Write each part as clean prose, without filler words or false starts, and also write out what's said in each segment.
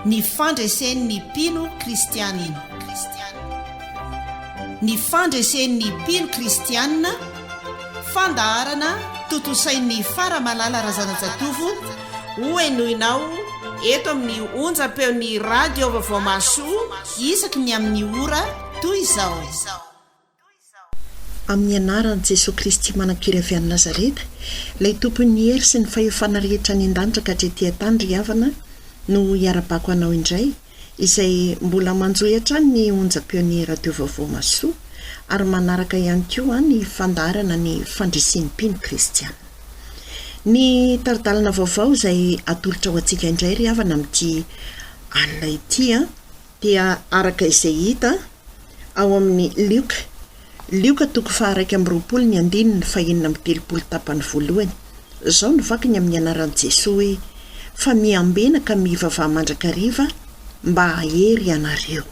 Ny fandresen'ny mpino kristianina. Ny fandresen'ny mpino kristianina, fandaharana tontosain'i Faramalala Razanajatovo, hohenoinao eto amin'ny onjam-peon'ny Radio Vaovao Mahasoa isaky ny amin'ny ora toy izao. Amin'ny anaran'i Jesoa Kristy manan-kery avy any Nazareta, ilay Tompon'ny hery sy ny fahefana rehetra any an-danitra ka hatrety an-tany ry havana no hiarabako anao indray, izay mbola manjohy hatrany ny onjam-peon'ny Radio Vaovao Mahasoa ary manaraka ihany koa ny fandaharana ny fandrisian'ny mpino kristiana. Ny tari-dalana vaovao izay atolotra ho antsika indray ry havana amin'ity alina ity dia araka izay hita ao amin'ny Lioka, Lioka toko faha-21 ny andininy faha-36 tapany voalohany. Izao no vakiny amin'ny anaran'i Jesoa hoe, Fa miambena ka mivavaha mandrakariva mba hahery ianareo.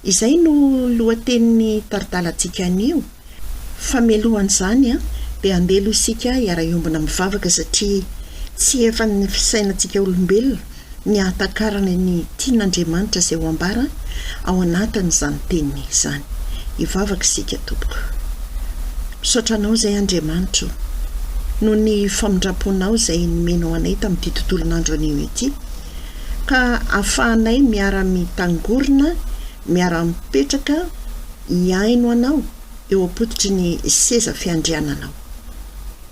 Izay no lohatenin'ny tari-dalantsika anio. Fa mialohan'izany dia andeha aloha isika hiara-hiombona mivavaka satria tsy efan'ny fisainantsika olombelona ny hahatakarana ny tian'Andriamanitra izay ho ambara ao anatin'izany teniny izany. Hivavaka isika tompoko. Misaotra Anao izay Andriamanitra o, noho ny famindram-ponao izay nomenao anay tamin'ity tontolon'andro anio ity, ka ahafahanay miara-mitangorona, miara-mipetraka hihaino Anao eo am-pototry ny seza fiandriananao.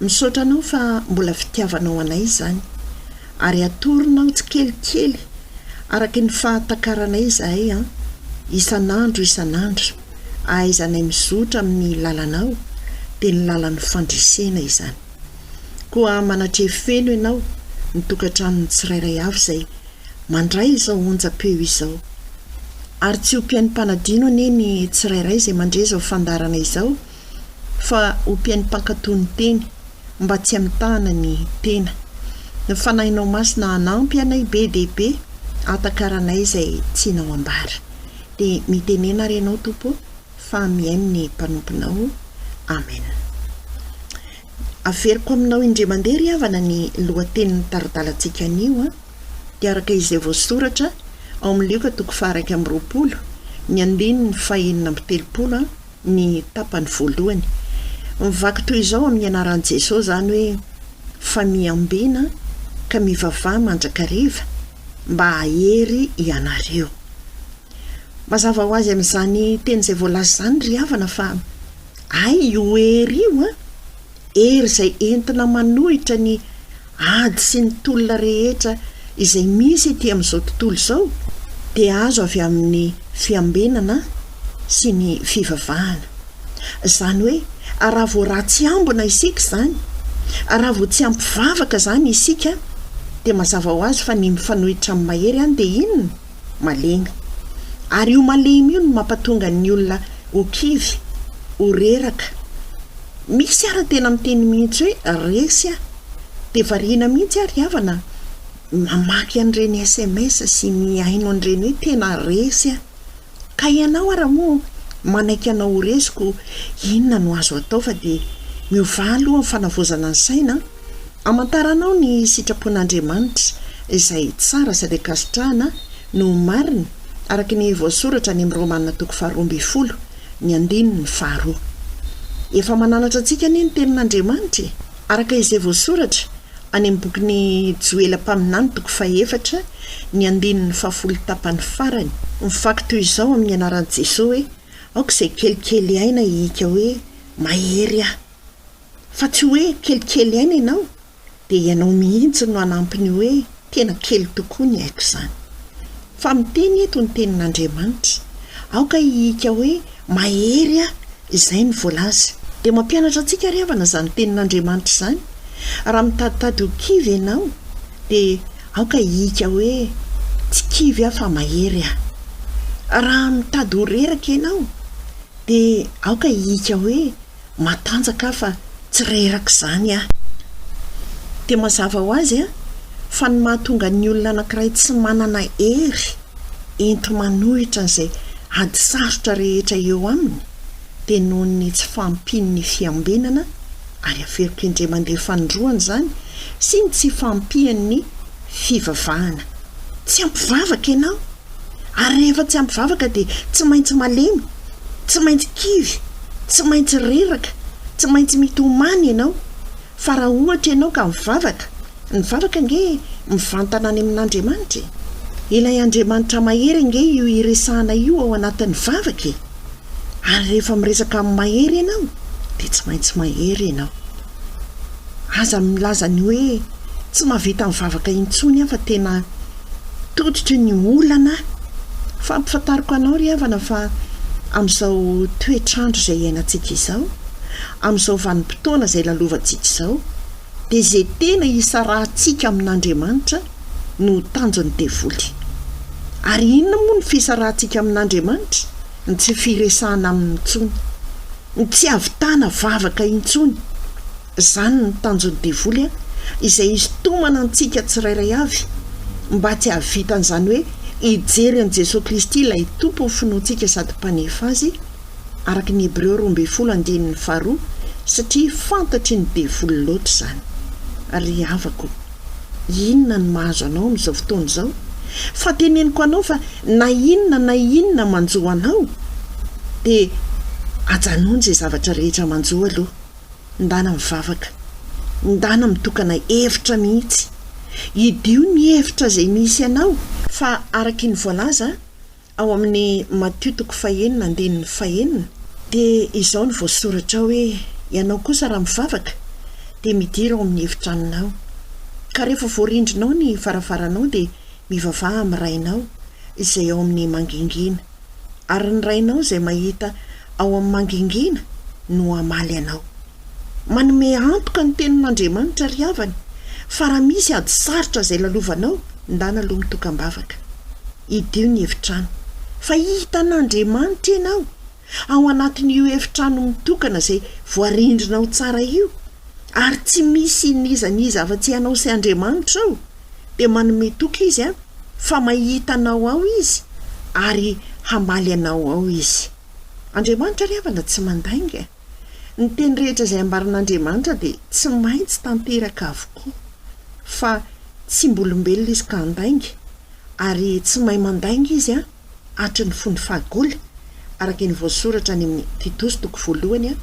Misaotra Anao fa mbola fitiavanao anay izany. Ary atoronao tsikelikely araka ny fahatakaranay izahay an, isan'andro isan'andro, ahaizanay mizotra amin'ny lalanao, dia ny lalan'ny fandresena izany. Koa manatreha feno ianao ny tokantranon'ny tsirairay avy izay mandray izao onjam-peo izao. Ary tsy ho mpihaino mpanadino anie ny tsirairay izay mandre izao fandaharana izao, fa ho mpihaino mpankatò ny teny, mba tsy hamitahana ny tena. Ny Fanahinao Masina hanampy anay be dia be hahatakaranay izay tianao ambara. Dia mitenena ary Ianao Tompo ô, fa mihaino ny mpanomponao. Amen. Averiko aminao indray mandeha ry havana ny lohatenin'ny tari-dalantsika anio an, dia araka izay voasoratra ao amin'ny Lioka toko faha-21, ny andininy faha-36 an, ny tapany voalohany. Mivaky toy izao amin'ny anaran'i Jesosy izany hoe, Fa miambena ka mivavaha mandrakariva mba hahery ianareo. Mazava ho azy amin'izany teny izay voalaza izany ry havana fa hay io hery io an, hery izay entina manohitra ny ady sy ny tolona rehetra izay misy ety amin'izao tontolo izao dia azo avy amin'ny fiambenana sy ny fivavahana. Izany hoe raha vao ratsy ambina isika izany, raha vao tsy ampy vavaka izany isika dia mazava ho azy fa ny mifanohitra amin'ny mahery any dia inona? Malemy. Ary io malemy io no mampatonga ny olona ho kivy, ho reraka. Misy ara tena miteny mihitsy hoe resy aho. Dia variana mihitsy aho ry havana mamaky an'ireny sms sy mihaino an'ireny hoe tena resy aho. Ka ianao ara moa manaiky anao ho resy ko inona no azo atao fa dia miovà aloha amin'ny fanavaozana ny saina an! Amantaranao ny sitrapon'Andriamanitra izay tsara sady ankasitrahana no marina araka ny voasoratra any amin'ny Romana toko faharoambinifolo ny andininy faharoa. Efa mananatra antsika anie ny tenin'Andriamanitra e! Araka izay voasoratra any amin'ny bokin'i Joela mpaminany toko fahefatra ny andininy fahafolo tapany farany, mivaky toy izao amin'ny anaran'i Jesoa hoe, Aoka izay kelikely aina hihika hoe, Mahery aho. Fa tsy hoe kelikely aina ianao dia ianao mihitsy no hanampy ny hoe tena kely tokoa ny aiko izany. Fa miteny eto ny tenin'Andriamanitra. Aoka hihika hoe mahery aho, izay no voalaza. Dia mampianatra antsika ry havana izany tenin'Andriamanitra izany. Raha mitaditady ho kivy ianao dia aoka hihika hoe tsy kivy aho fa mahery aho. Raha mitady ho reraka ianao dia aoka hihika hoe Matanjaka aho fa tsy reraka izany aho. Dia mazava ho azy fa ny mahatonga ny olona anankiray tsy manana hery enti-manohitra an'izay ady sarotra rehetra eo aminy dia noho ny tsy fahampian'ny fiambenana, ary averiko indray mandeha fanindroany izany, sy ny tsy fahampian'ny fivavahana. Tsy ampy vavaka ianao. Ary rehefa tsy ampy vavaka dia tsy maintsy malemy, tsy maintsy kivy, tsy maintsy reraka, tsy maintsy mitomany ianao. Fa raha ohatra ianao ka mivavaka, ny vavaka ange mivantana any amin'Andriamanitra e! Ilay Andriamanitra mahery ange io iresahana io ao anatin'ny vavaka e! Ary rehefa miresaka amin'ny mahery ianao dia tsy maintsy mahery ianao. Aza milaza ny hoe tsy mahavita mivavaka intsony aho fa tena tototry ny olana aho. Fa ampifantariko anao ry havana fa amin'izao toetr'andro izay iainantsika izao, amin'izao vanim-potoana izay lalovantsika izao, dia izay tena hisarahantsika amin'Andriamanitra no tanjon'ny devoly. Ary inona moa ny fisarahantsika amin'Andriamanitra? Ny tsy firesahana aminy intsony. Ny tsy hahavitana vavaka intsony. Izany no tanjon'ny devoly izay hisintomana antsika tsirairay avy mba tsy hahavita an'izany hoe hijery an'i Jesoa Kristy ilay Tompon'ny finoantsika sady Mpanefa azy, araka ny Hebreo 12 andininy faharoa, satria fantatry ny devoly loatra izany. Ry havako, inona no mahazo anao amin'izao fotoana izao? Fa teneniko anao fa na inona na inona manjo anao, dia ajanony izay zavatra rehetra manjo aloha. Ndana mivavaka. Ndana mitokana hevitra mihitsy. Idio ny hevitra izay misy anao. Fa araky ny voalaza ao amin'ny Matio toko fahenina andininy fahenina, dia izao no voasoratra ao hoe, Ianao kosa raha mivavaka, dia midira ao amin'ny efitranonao, ka rehefa voarindrinao ny varavaranao dia mivavaha amin'ny Rainao izay ao amin'ny mangingina, ary ny Rainao izay mahita ao amin'ny mangingina no hamaly anao. Manome antoka ny Tenin'Andriamanitra ry havana fa raha misy ady sarotra izay lalovanao, ndana aloha mitokam-bavaka. Idio ny efitrano. Fa hitan'Andriamanitra ianao ao anatin'io efitrano mitokana izay voarindrinao tsara io, ary tsy misy n'iza n'iza afa-tsy ianao sy Andriamanitra ao, dia manome toky Izy fa mahita anao ao Izy ary hamaly anao ao Izy. Andriamanitra ry havana tsy mandainga. Ny teny rehetra izay ambaran'Andriamanitra dia tsy maintsy tanteraka avokoa. Fa tsy mba olombelona Izy ka handainga, ary tsy mahay mandainga Izy hatry ny fony fahagola, araka ny voasoratra any amin'ny Titosy toko voalohany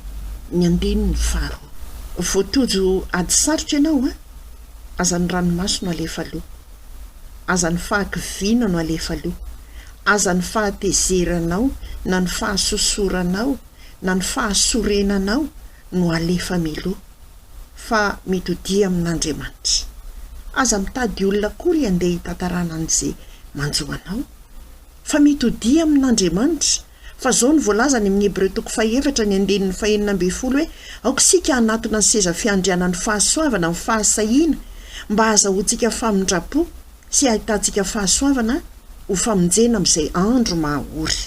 ny andininy faharoa. Voatojo ady sarotra ianao an! Aza ny ranomaso no alefa aloha. Aza ny fahakiviana no alefa aloha. Aza ny fahatezeranao na ny fahasosoranao na ny fahasorenanao no alefa miloha. Fa mitodia amin'Andriamanitra. Aza mitady olona akory handeha hitantarana an'izay manjo anao. Fa mitodia amin'Andriamanitra. Fa izao no voalaza any amin'ny Hebreo toko fahefatra ny andininy fahenina ambinifolo hoe, Aoka isika hanatona ny seza fiandrianan'ny fahasoavana amin'ny fahasahiana, mba hahazahoantsika famindram-po sy hahitantsika fahasoavana ho famonjena amin'izay andro mahaory.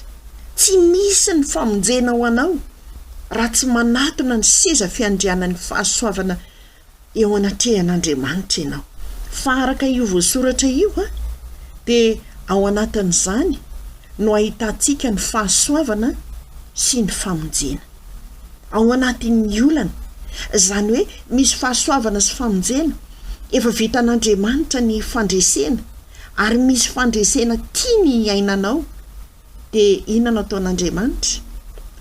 Tsy misy ny famonjena ho anao raha tsy manatona ny seza fiandrianan'ny fahasoavana eo anatrehan'Andriamanitra ianao. Fa araka io voasoratra io dia ao anatin'izany no ahitantsika ny fahasoavana sy ny famonjena. Ao anatin'ny olana, izany hoe misy fahasoavana sy famonjena, efa vitan'Andriamanitra ny fandresena ary misy fandresena tiany hiainanao. Dia inona no ataon'Andriamanitra?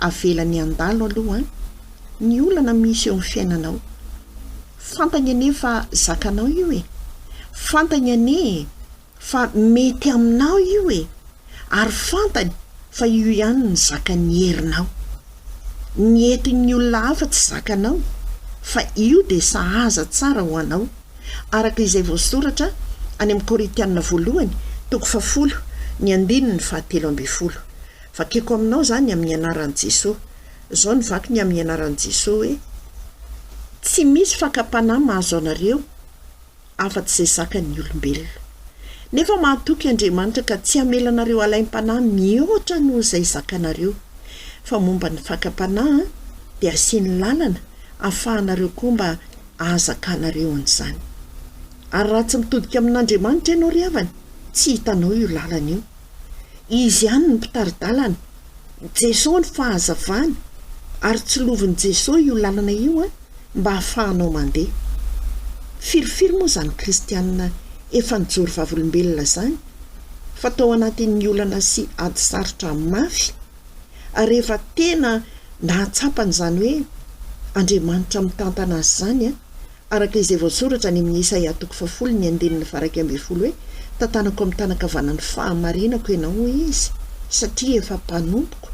Avelany handalo aloha ny olana misy eo amin'ny fiainanao. Fantany anie fa zakanao io e! Fantany anie fa mety aminao io e! Ary fantany fa io ihany no zakan'ny herinao. Ny entin'ny olona hafa tsy zakanao, fa io dia sahaza tsara ho anao. Araka izay voasoratra any amin'ny Korintiana voalohany, toko fahafolo, ny andininy fahatelo ambifolo. Vakiko aminao izany amin'ny anaran'i Jesoa. Izao no vakiny amin'ny anaran'i Jesoa hoe, Tsy misy fakam-panahy mahazo anareo afa-tsy izay zakan'ny olombelona. Nefa mahatoky Andriamanitra ka tsy hamela anareo halaim-panahy mihoatra noho izay zakanareo. Fa momba ny fakam-panahy dia asiany lalana ahafahanareo koa mba ahazakanareo an'izany. Ary raha tsy mitodika amin'Andriamanitra ianao ry havana, tsy hitanao io lalana io. Izy ihany no mpitari-dalana. Jesoa ny fahazavana, ary tsilovin'i Jesoa io lalana io mba hahafahanao mandeha. Firifiry moa izany kristianina efa nijoro vavolombelona izany? Fa tao anatin'ny olana sy ady sarotra mafy, ary rehefa tena nahatsapa an'izany hoe Andriamanitra mitantana azy izany, araka izay voasoratra any amin'ny Isaia toko fahafolo ny andininy faha-11 hoe, Tantanako amin'ny tanan-kavanan'ny fahamarinako ianao, hoy Izy, satria efa mpanompoko,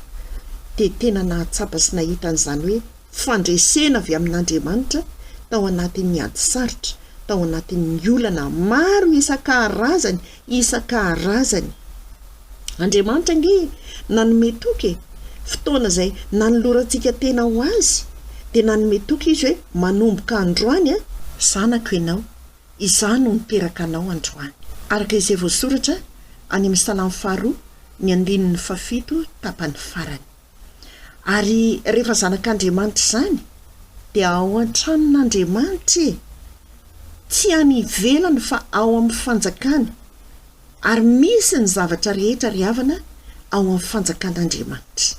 dia tena nahatsapa sy nahita an'izany hoe fandresena avy amin'Andriamanitra tao anatin'ny ady sarotra, tao anatin'ny olana maro isan-karazany, isan-karazany. Andriamanitra ange nanome toky e! Fotoana izay nanolorantsika tena ho Azy dia nanome toky Izy hoe manomboka androany an, zanako ianao, Izaho no niteraka anao androany. Araka izay voasoratra any amin'ny Salamo faharoa ny andininy fahafito tapany farany. Ary rehefa zanak'Andriamanitra izany dia ao an-tranon'Andriamanitra e! Tsy any ivelany fa ao amin'ny fanjakany. Ary misy ny zavatra rehetra ry havana ao amin'ny fanjakan'Andriamanitra.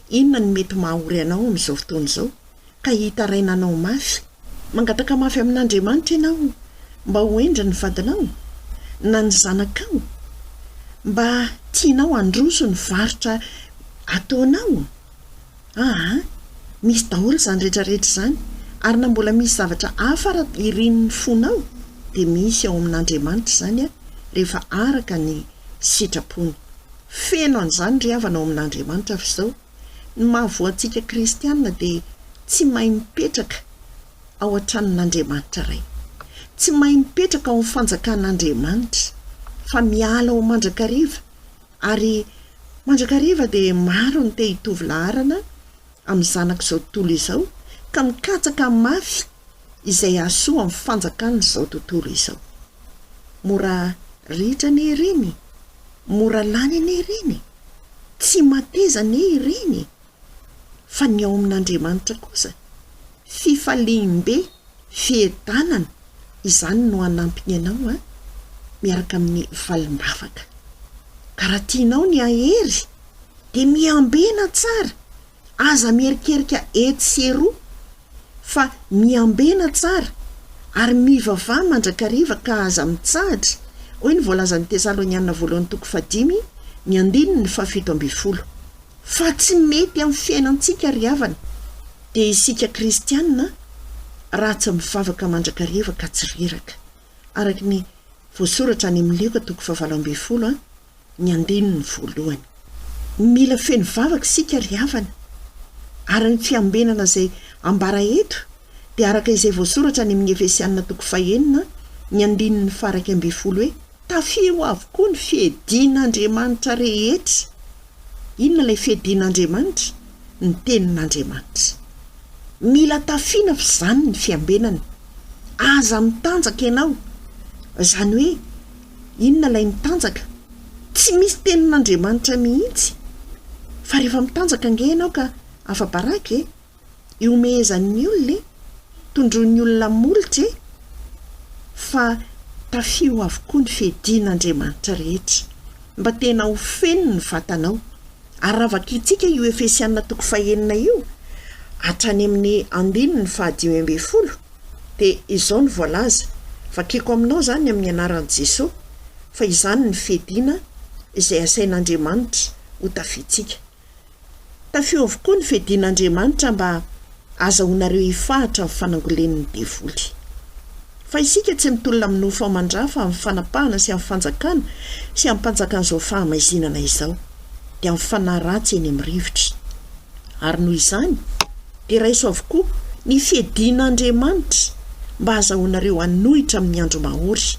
Inona no mety maha-ory anao amin'izao fotoana izao ka hitarainanao mafy? Mangataka mafy amin'Andriamanitra ianao mba ho hendry ny vadinao? Na ny zanakao? Mba tianao handroso ny varotra ataonao? Aa, misy daholo izany rehetra rehetra izany, ary na mbola misy zavatra hafa ara irin'ny fonao dia misy ao amin'Andriamanitra izany rehefa araka ny sitrapony. Feno an'izany ry havana ao amin'Andriamanitra fa izao, ny mahavoa antsika kristiana dia tsy mahay mipetraka ao an-tranon'Andriamanitra Ray. Tsy mahay mipetraka ao amin'ny fanjakan'Andriamanitra fa miala ao mandrakariva Ary mandrakariva dia maro ny te hitovy laharana amin'ny zanak'izao tontolo izao ka mikatsaka mafy izay hahasoa amin'ny fanjakan'izao tontolo izao. Mora ritra anie ireny e! Mora lany anie ireny e! Tsy mateza anie ireny e! Fa ny ao amin'Andriamanitra kosa, fifaliam-be, fiadanana, izany no hanampy ny anao an, miaraka amin'ny valim-bavaka. Ka raha tianao ny hahery dia miambena tsara, aza mierikerika etsy sy eroa fa miambena tsara ary mivavaha mandrakariva ka aza mitsahatra, hoy ny voalazan'ny Tesaloniana voalohany toko fahadimy ny andininy fahafito ambinifolo. Fa tsy mety amin'ny fiainantsika ry havana dia isika kristiana raha tsy mivavaka mandrakariva ka tsy reraka. Araka ny voasoratra any amin'ny Lioka toko fahavalo ambinifolo ny andininy voalohany. Mila feno vavaka isika ry havana. Ary ny fiambenana izay ambara eto dia araka izay voasoratra any amin'ny Efesiana toko fahenina ny andininy faha-iraika ambinifolo hoe, Tafio avokoa ny fiadian'Andriamanitra rehetra. Inona ilay fiadian'Andriamanitra? Ny Tenin'Andriamanitra. Mila tafiana fa izany ny fiambenana. Aza mitanjaka ianao. Izany hoe, inona ilay mitanjaka? Tsy misy Tenin'Andriamanitra mihitsy. Fa rehefa mitanjaka ange ianao ka afa-baraka e! Ihomehezan'ny olona e! Tondroin'ny olona molotra e! Fa tafio avokoa ny fiadian'Andriamanitra rehetra, mba tena ho feno ny vatanao. Ary raha vakintsika io Efesiana toko fahenina io, hatrany amin'ny andininy fahadimy ambinifolo, dia izao no voalaza, vakiko aminao izany amin'ny anaran'i Jesoa, fa izany ny fiadiana izay asain'Andriamanitra hotafiantsika. Tafio avokoa ny fiadian'Andriamanitra mba azahoanareo hifahatra amin'ny fanangolen'ny devoly. Fa isika tsy mitolona amin'ny nofo aman-dra fa amin'ny fanapahana sy amin'ny fanjakana sy amin'ny mpanjakan'izao fahamaizinana izao, dia amin'ny fanahy ratsy eny amin'ny rivotra. Ary noho izany, dia raiso avokoa ny fiadian'Andriamanitra mba hazahoanareo hanohitra amin'ny andro mahory.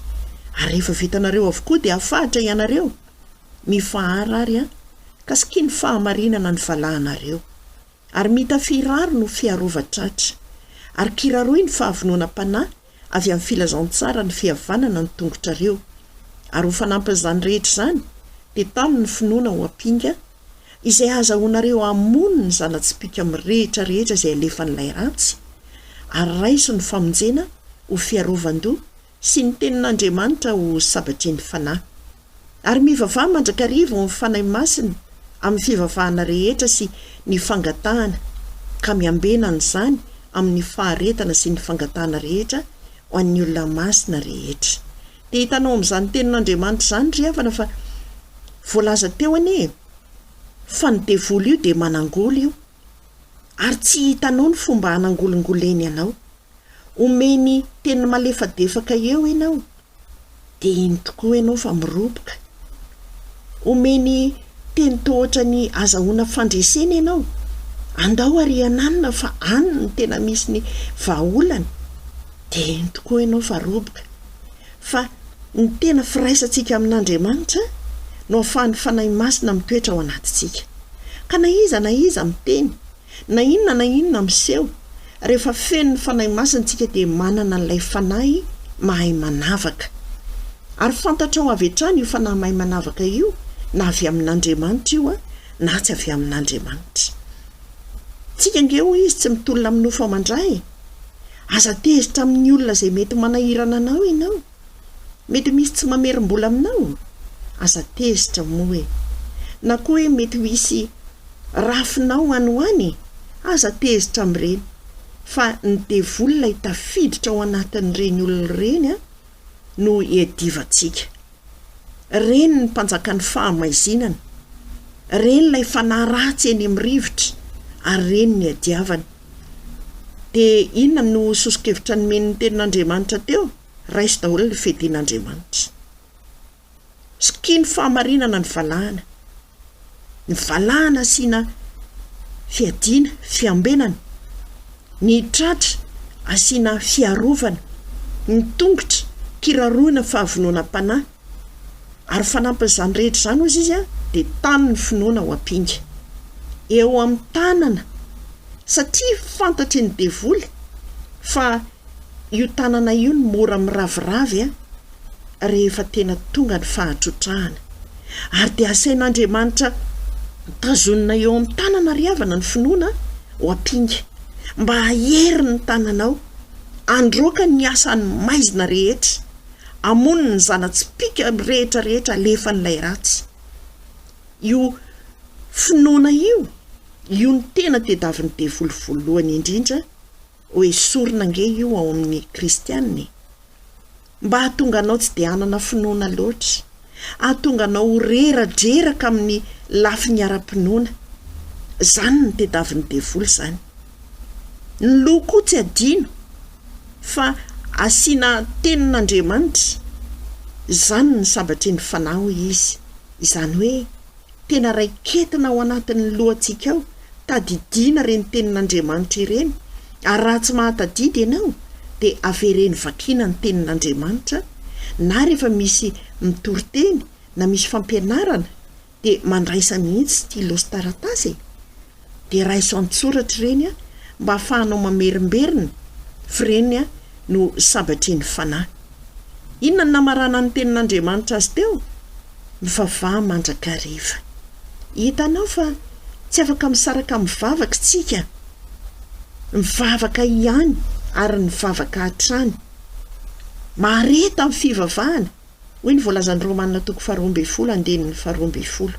Ary rehefa vitanareo avokoa dia hafahatra ianareo. Mifahara ary an, ka sikino fahamarinana ny valahanareo. Ary mitafia rariny ho fiarovan-tratra. Ary kiraroy ny fahavononam-panahy avy amin'ny filazantsara ny fihavanana ny tongotrareo. Ary ho fanampin'izany rehetra izany, dia tano ny finoana ho ampinga, izay hahazahoanareo hamono ny zana-tsipìka mirehitra rehetra izay alefan'ilay ratsy, ary raiso ny famonjena ho fiarovan-doha sy ny Tenin'Andriamanitra ho sabatry ny fanahy. Ary mivavaha mandrakariva ao amin'ny Fanahy Masina amin'ny fivavahana rehetra sy ny fangatahana, ka miambena an'izany amin'ny faharetana sy ny fangatahana rehetra ho an'ny olona masina rehetra. Dia hitanao amin'izany Tenin'Andriamanitra izany ry havana fa. Voalaza teo anie fa ny devoly io dia manangoly io ary tsy hitanao ny fomba hanangolingoleny anao. Omeny teny malefadefaka eo ianao dia iny tokoa ianao fa miroboka. Omeny teny toa ohatran'ny azahoana fandresena ianao, andao ary hananina fa any no tena misy ny vahaolana, dia iny tokoa ianao fa roboka. Fa ny tena firaisantsika amin'Andriamanitra no ahafahan'ny Fanahy Masina mitoetra ao anatintsika. Ka na iza na iza miteny, na inona na inona miseho, rehefa feno ny Fanahy Masina isika dia manana an'ilay Fanahy mahay manavaka. Ary fantatrao avy hatrany io Fanahy mahay manavaka io na avy amin'Andriamanitra io na tsy avy amin'Andriamanitra. Tsika ange hoy izy tsy mitolona amin'ny nofo aman-dra e! Aza tezitra amin'ny olona izay mety manahirana anao ianao. Mety misy tsy mamerim-bola aminao? Aza tezitra moa e! Na koa hoe mety ho hisy rafinao any ho any e! Aza tezitra amin'ireny fa ny devoly ilay tafiditra ao anatin'ireny olona ireny no iadivantsika. Reny ny mpanjakan'ny fahamaizinana, reny ilay fanahy ratsy eny amin'ny rivotra, ary reny ny iadiavana. Dia inona no soso-kevitra nomen'ny Tenin'Andriamanitra teo? Raiso daholo ny fiadian'Andriamanitra. Sokino fahamarinana ny valahana. Ny valahana asiana fiadiana, fiambenana. Ny tratra asiana fiarovana. Ny tongotra kiraroina fahavononam-panahy. Ary fanampin'izany rehetra izany hozy izy dia tano ny finoana ho ampinga. Eo amin'ny tanana. Satria fantatry ny devoly fa io tanana io no mora miraviravy rehefa tena tonga ny fahatrotrahana. Ary dia asain'Andriamanitra tazonina eo amin'ny tanana ry havana ny finoana ho ampinga, mba hahery ny tananao, handroaka ny asan'ny maizina rehetra, hamono ny zana-tsipìka rehetra rehetra alefan'ilay ratsy. Io finoana io, io no tena tediavin'ny devoly voalohany indrindra Ho esorina ange io ao amin'ny kristiana e! Mba hahatonga anao tsy dia hanana finoana loatra, hahatonga anao ho reradreraka amin'ny lafiny ara-pinoana. Izany no tediavin'ny devoly izany. Ny loha koa tsy adino fa asiana tenin'Andriamanitra. Izany no sabatry ny fanahy hoy izy. Izany hoe tena raiketina ao anatin'ny lohantsika ao, tadidiana ireny tenin'Andriamanitra ireny, ary raha tsy mahatadidy ianao dia avereno vakiana ny tenin'Andriamanitra, na rehefa misy mitory teny na misy fampianarana dia mandraisa mihitsy stylo sy taratasy e! Dia raiso an-tsoratra ireny mba ahafahanao mamerimberina f'ireny no sabatry ny fanahy. Inona no namaranan'ny tenin'Andriamanitra azy teo? Mivavaha mandrakariva. Hitanao fa tsy afaka misaraka amin'ny vavaka isika. Mivavaka ihany ary nivavaka hatrany. Mahareta amin'ny fivavahana. Hoy ny voalazan'ny Romana toko faharoa ambin'ny folo andininy faharoa ambin'ny folo.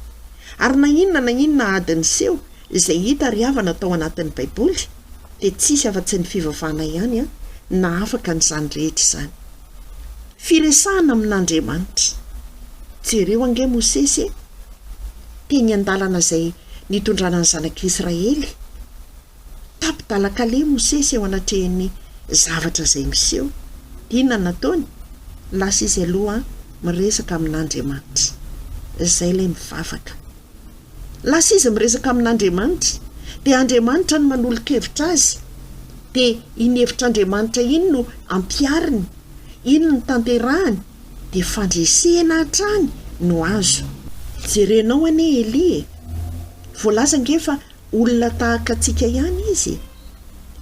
Ary na inona na inona ady niseho, izay hita ry havana tao anatin'ny Baiboly, dia tsisy afa-tsy ny fivavahana ihany no nahafaka an'izany rehetra izany. Firesahana amin'Andriamanitra. Jereo ange Mosesy e! Teny an-dalana izay nitondrana ny zanak'Israely. Tapi-dalan-kaleha Mosesy eo anatrehan'ny zavatra izay miseho. Inona no nataony? Lasa izy aloha miresaka amin'Andriamanitra. Izay ilay mivavaka. Lasa izy miresaka amin'Andriamanitra, dia Andriamanitra no manolo-kevitra azy. Dia iny hevitr'Andriamanitra iny no ampihariny, iny no tanterahany, dia fandresena hatrany no azo. Jerenao anie Elia e! Voalaza ange fa Olona tahaka antsika ihany izy e!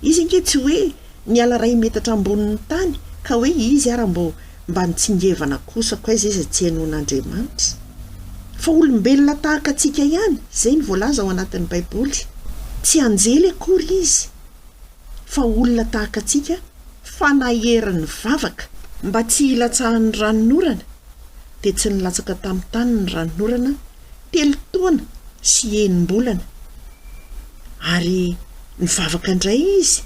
Izy ange tsy hoe niala iray metatra ambonin'ny tany ka hoe izy ara mbo mba nitsingevana kosa ko aiza izy tsy henoin'Andriamanitra. Fa olombelona tahaka antsika ihany, izay no voalaza ao anatin'ny baiboly. Tsy anjely akory izy fa olona tahaka antsika fa nahery nivavaka. Mba tsy hilatsahan'ny ranonorana dia tsy nilatsaka tamin'ny tany ny ranonorana telo taona sy enim-bolana, ary nivavaka indray izy,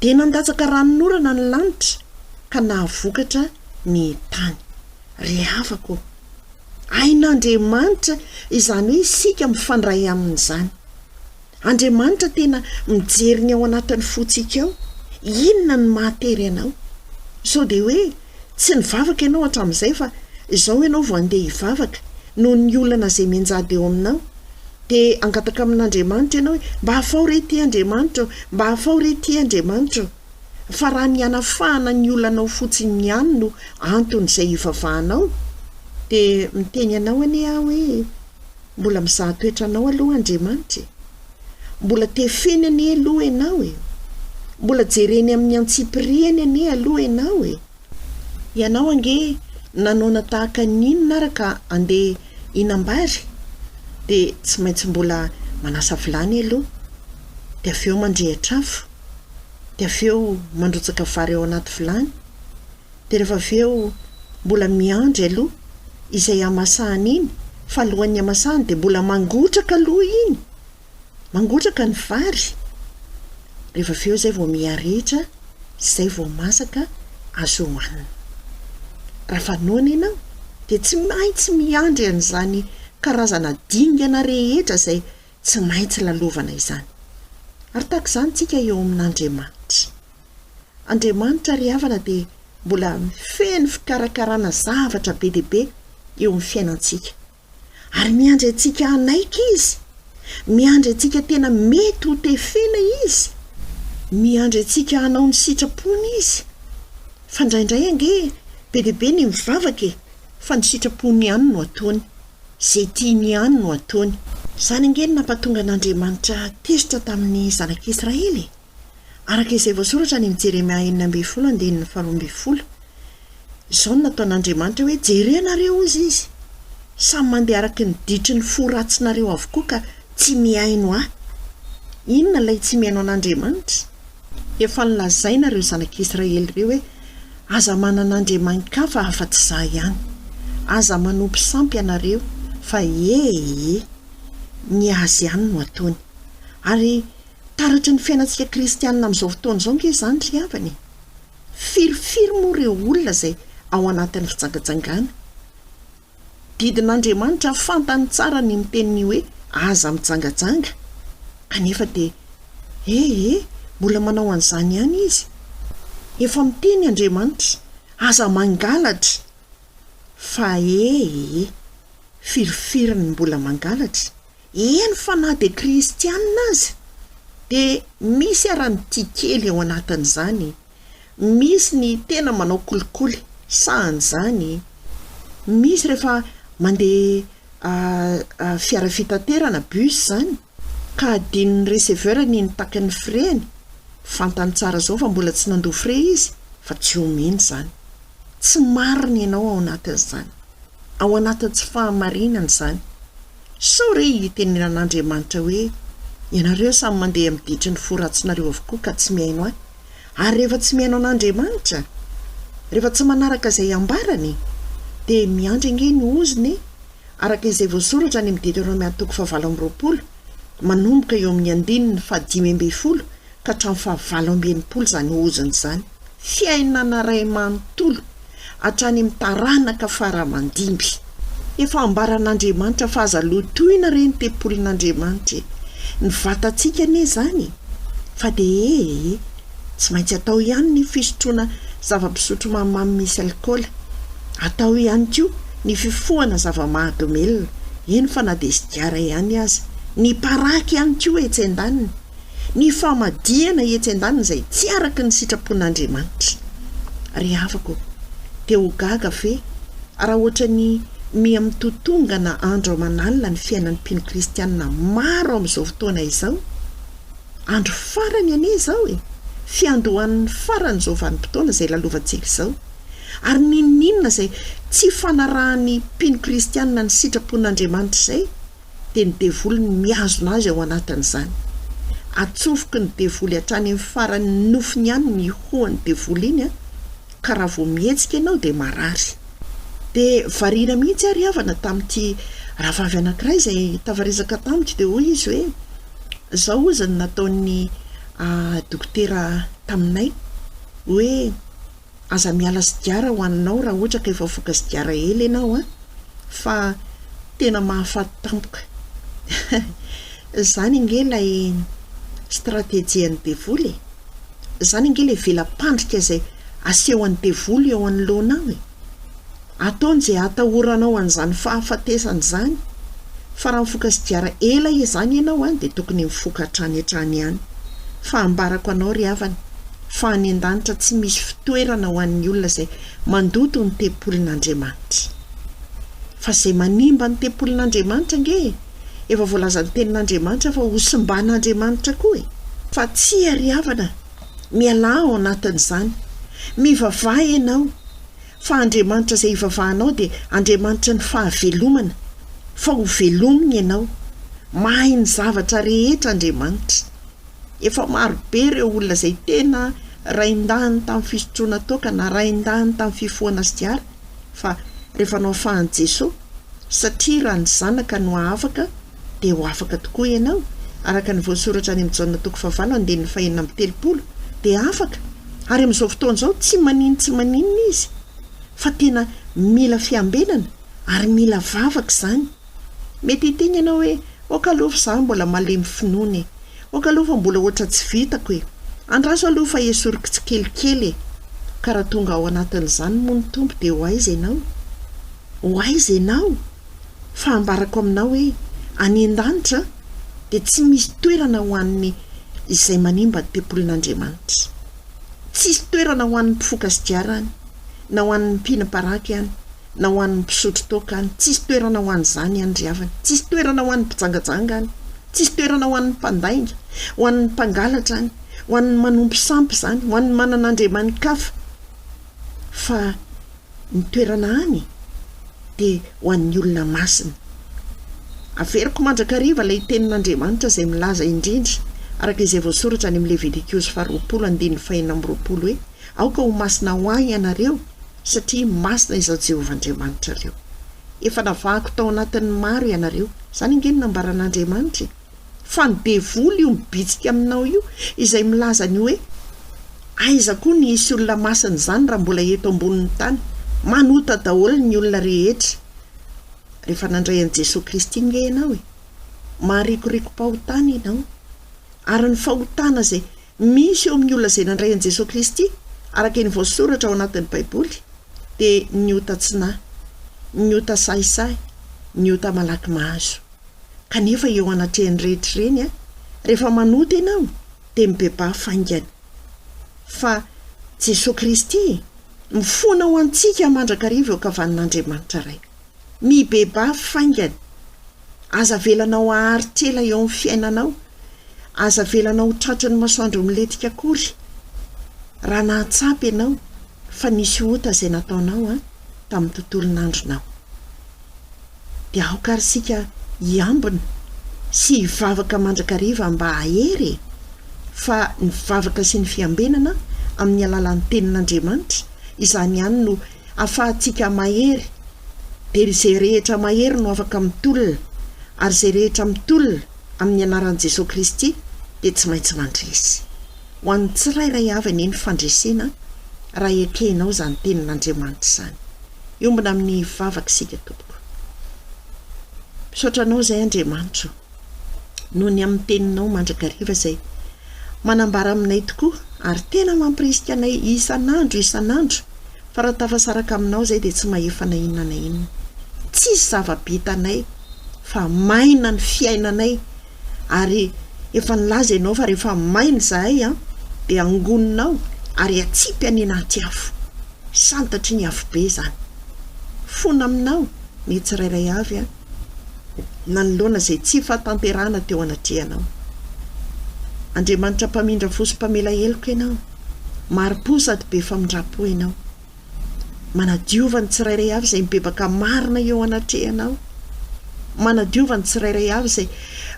dia nandatsaka ranonorana ny lanitra ka nahavokatra ny tany. Ry havako ô! Hain'Andriamanitra izany hoe isika mifandray aminy izany. Andriamanitra tena mijery ny ao anatin'ny fontsika ao. Inona no mahatery anao? Sao dia hoe tsy nivavaka ianao hatramin'izay fa izao ianao vao handeha hivavaka noho ny olana izay mianjady eo aminao. Dia hangataka amin'Andriamanitra ianao hoe mba afaho re ity Andriamanitra ô, mba afaho re ity Andriamanitra ô. Fa raha ny hanafahana ny olanao fotsiny ihany no anton'izay hivavahanao dia miteny anao anie aho hoe mbola mizaha toetra anao aloha Andriamanitra e! Mbola tefeny anie aloha ianao e! Mbola jereny amin'ny antsipiriany anie aloha ianao e! Ianao ange nanaona tahaka ny inona ara ka andeha hinam-bary dia tsy maintsy mbola manasa vilany aloha dia avy eo mandrehitra afo dia avy eo mandrotsaka vary ao anaty vilany dia rehefa avy eo mbola miandry aloha izay hamasahana iny fa alohan'ny hamasahana dia mbola mangotraka aloha iny, mangotraka ny vary, rehefa avy eo izay vao miharehitra, izay vao masaka azo hohanina. Raha fa noana ianao dia tsy maintsy miandry an'izany karazana dingana rehetra izay tsy maintsy lalovana izany. Ary tahaka izany tsika eo amin'Andriamanitra. Andriamanitra ry havana dia mbola feno fikarakarana zavatra be dia be eo amin'ny fiainantsika. Ary miandry antsika hanaiky Izy. Miandry antsika tena mety ho tefena Izy. Miandry antsika hanao ny sitrapony Izy. Fa indraindray ange be dia be ny mivavaka e, fa ny sitrapony ihany no ataony. Izay tiany ihany no ataony. Izany ange no nampatonga an'Andriamanitra tezitra tamin'ny zanak'Israely e. Araka izay voasoratra any amin'ny Jeremia 16 andininy faharoa ambinifolo. Izao no nataon'Andriamanitra hoe, Jerenareo, hozy Izy, samy mandeha araka ny ditry ny fo ratsinareo avokoa ka tsy mihaino Ahy. Inona ilay tsy mihaino an'Andriamanitra? Efa nolazaina ireo zanak'Israely ireo hoe, Aza manana andriamani-kafa afa-tsy Izaho ihany. Aza manompo sampy ianareo, fa e e, ny Azy ihany no ataony. Ary Taratry ny fiainantsika kristianina amin'izao fotoana izao ange izany ry havana e! Firifiry moa ireo olona izay ao anatin'ny fijangajangana? Didin'Andriamanitra fantany tsara ny miteny ny hoe aza mijangajanga, kanefa dia e e, mbola manao an'izany ihany izy. Efa miteny Andriamanitra, aza mangalatra, fa e e, firifiry ny mbola mangalatra? Eny fa na dia kristianina aza dia misy ara ny tia kely ao anatin'izany, misy ny tena manao kolikoly sahan'izany, misy rehefa mandeha fiara fitaterana, bus izany, ka adinon'ny receveur ny nitaky ny frais-ny, fantany tsara izao fa mbola tsy nandoa frais izy fa tsy omeny izany. Tsy marina ianao ao anatin'izany. Ao anatin'ny tsy fahamarinana izany. Sao re hitenenan'Andriamanitra hoe, Ianareo samy mandeha amin'ny ditry ny fo ratsinareo avokoa ka tsy mihaino ahy. Ary rehefa tsy mihaino an'Andriamanitra, rehefa tsy manaraka izay ambarany, dia miandry ange ny ozona e! Araka izay voasoratra any amin'ny Deteronomia toko fahavalo amby 20, manomboka eo amin'ny andininy fahadimy ambinifolo ka hatramin'ny fahavalo amby 60 izany ozona izany. Fiainana iray manontolo, hatrany amin'ny taranaka fara aman-dimby. Efa ambaran'Andriamanitra fa aza lotoina re ny tempolin'Andriamanitra e! Ny vatantsika anie izany e! Fa dia e e! Tsy maintsy atao ihany ny fisotroana zava-pisotro mamimamy misy alikaola. Atao ihany koa ny fifohana zava-mahadomelina, eny fa na dia sigara ihany aza. Ny paraky ihany koa etsy andaniny. Ny famadihana etsy andaniny izay tsy araka ny sitrapon'Andriamanitra. Ry havako, te ho gaga ve raha ohatran'ny miha mitotongana andro aman'alina ny fiainan'ny mpino kristianina maro amin'izao fotoana izao? Andro farany anie izao e! Fiandohan'ny faran'izao vanim-potoana izay lalovantsika izao. Ary n'inon'inona izay tsy fanarahan'ny mpino kristianina ny sitrapon'Andriamanitra izay, dia ny devoly no mihazona azy ao anatin'izany. Atsofoky ny devoly hatrany amin'ny faran'ny nofony ihany ny hoan'ny devoly iny an, ka raha vao mihetsika ianao dia marary. Dia variana mihitsy aho ry havana tamin'ity rahavavy anankiray izay tafaresaka tamiko dia hoy izy hoe, izao hozy ny nataon'ny dokotera taminay hoe, Aza miala sigara ho aninao raha ohatra ka efa voka sigara ela ianao an! Fa tena mahafaty tampoka. Izany ange ilay stratejian'ny devoly e! Izany ange ilay vela-pandrika izay asehon'ny devoly eo anoloanao e! Ataony izay hatahoranao an'izany fahafatesana izany. Fa raha mifoka sigara ela izany ianao an, dia tokony mifoka hatrany hatrany ihany. Fa ambarako anao ry havana, fa any an-danitra tsy misy fitoerana ho an'ny olona izay mandoto ny tempolin'Andriamanitra. Fa izay manimba ny tempolin'Andriamanitra ange e, efa voalazan'ny tenin'Andriamanitra fa ho simban'Andriamanitra koa e. Fa tsia ry havana, mialà ao anatin'izany. Mivavaha ianao, fa Andriamanitra izay ivavahanao dia Andriamanitry ny fahavelomana, fa ho velominy ianao. Mahay ny zavatra rehetra Andriamanitra. Efa maro be ireo olona izay tena rain-dahiny tamin'ny fisotroana toaka na rain-dahiny tamin'ny fifohana sigara fa rehefa noafahan'i Jesoa, satria raha ny Zanaka no hahafaka dia ho afaka tokoa ianao, araka ny voasoratra any amin'ny Jaona toko fahavalo andininy fahenina amby telopolo, dia afaka, ary amin'izao fotoana izao tsy maninon-tsy maninona izy, fa tena mila fiambenana ary mila vavaka izany. Mety hiteny ianao hoe, ok aloha fa izaho mbola malemy finoana e, ok aloha fa mbola ohatra tsy vitako e, andraso aloha fa esoriko tsikelikely e, ka raha tonga ao anatin'izany moa ny Tompo dia ho aiza ianao? Ho aiza ianao? Fa ambarako aminao hoe, any an-danitra dia tsy misy toerana ho an'ny izay manimba ny tempolin'Andriamanitra. Tsisy toerana ho an'ny mpifoka sigara any, na ho an'ny mpihina paraky any, na ho an'ny mpisotro toaka any. Tsisy toerana ho an'izany any ry havana. Tsisy toerana ho an'ny mpijangajanga any. Tsisy toerana ho an'ny mpandainga, ho an'ny mpangalatra any, ho an'ny manompo sampy izany, ho an'ny manana andriamani-kafa. Fa Ny toerana any dia ho an'ny olona masina. Averiko mandrakariva ilay tenin'Andriamanitra izay milaza indrindra araka izay voasoratra any amin'ny Levitikosy faharoapolo andininy fahenina amby roapolo hoe, Aoka ho masina ho Ahy ianareo, satria masina Izaho Jehovah Andriamanitrareo. Efa navahako tao anatin'ny maro ianareo. Izany ange no nambaran'Andriamanitra e! Fa ny devoly io mibitsika aminao io izay milaza ny hoe aiza koa ny hisy olona masina izany raha mbola eto ambonin'ny tany. Manota daholo ny olona rehetra. Rehefa nandray an'i Jesoa Kristy nge ianao e. Maharikoriko-pahotana ianao. Ary ny fahotana izay misy eo amin'ny olona izay nandray an'i Jesoa Kristy araka ny voasoratra ao anatin'ny Baiboly dia ny ota tsy nahy, ny ota sahisahy, ny ota malaky mahazo. Kanefa eo anatrehan'ny rehetra ireny, rehefa manota ianao dia mibebaha faingana. Fa Jesoa Kristy mifona ho antsika mandrakariva eo ankavanan'Andriamanitra Ray. Mibebaha faingana. Aza avelanao haharitra ela eo amin'ny fiainanao. Aza avelanao ho tratry ny masoandro milentika akory raha nahatsapa ianao fa nisy ota izay nataonao tamin'ny tontolon'andronao. Dia aoka ary isika hiambina sy hivavaka mandrakariva mba hahery e! Fa ny vavaka sy ny fiambenana amin'ny alalan'ny Tenin'Andriamanitra, izany ihany no afahantsika mahery, dia izay rehetra mahery no afaka mitolona, ary izay rehetra mitolona amin'ny anaran'i Jesoa Kristy dia tsy maintsy mandresy. Ho an'ny tsirairay avy anie ny fandresena raha ekenao izany Tenin'Andriamanitra izany. Hiombona amin'ny vavaka isika tompoko. Misaotra anao izay Andriamanitra o, noho ny amin'ny teninao mandrakariva izay manambara aminay tokoa ary tena mampirisika anay isan'andro isan'andro fa raha tafasaraka aminao izay dia tsy mahefa na inona na inona. Tsisy zava-bitanay fa maina ny fiainanay ary efa nilaza ianao fa rehefa maina izahay an dia angoninao ary atsipy any anaty afo. Santatry ny afobe izany. Fona aminao ny tsirairay avy an, nanoloana izay tsy fahatanterahana teo anatrehanao. Andriamanitra mpamindra fo sy mpamela heloka ianao. Mari-po sady be famindram-po ianao. Manadiova ny tsirairay avy izay mibebaka marina eo anatrehanao. Manadiova ny tsirairay avy izay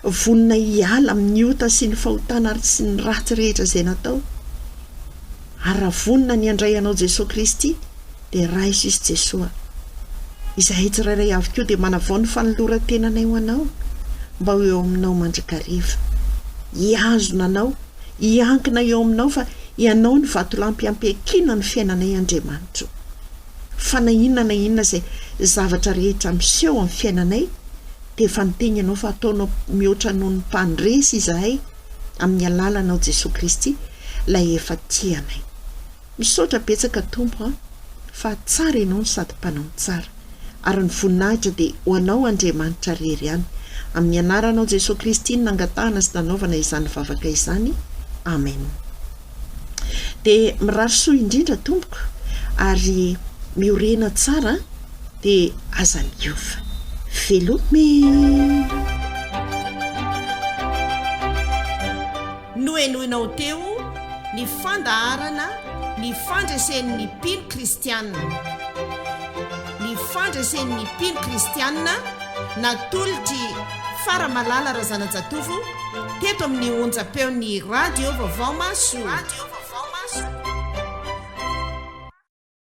vonona hiala amin'ny ota sy ny fahotana ary sy ny ratsy rehetra izay natao. Ary raha vonona ny handray anao Jesoa Kristy dia raiso Izy Jesoa. Izahay tsirairay avy koa dia manavao ny fanoloran-tenanay ho Anao mba ho eo aminao mandrakariva. Hihazona Anao, hiankina eo aminao fa Ianao no vatolampy ampiakiana ny fiainanay Andriamanitro. Fa na inona na inona izay zavatra rehetra miseho amin'ny fiainanay dia efa niteny Ianao fa ataonao mihoatra noho ny mpandresy izahay amin'ny alalanao Jesoa Kristy ilay efa tia anay. Misaotra betsaka Tompo a! Fa tsara Ianao no sady mpanao ny tsara. Ary ny voninahitra dia ho Anao Andriamanitra rery ihany. Amin'ny anaranao Jesoa Kristy no nangatahana sy nanaovana izany vavaka izany. Amen. Dia mirary soa indrindra tompoko ary miorena tsara dia aza miova. Veloma e! Nohenoinao teo ny fandaharana Ny fandresen'ny mpino kristiana. Ny fandresen'ny mpino kristiana natolotr'i Faramalala Razanajatovo teto amin'ny onjam-peon'ny Radio Vaovao Mahasoa.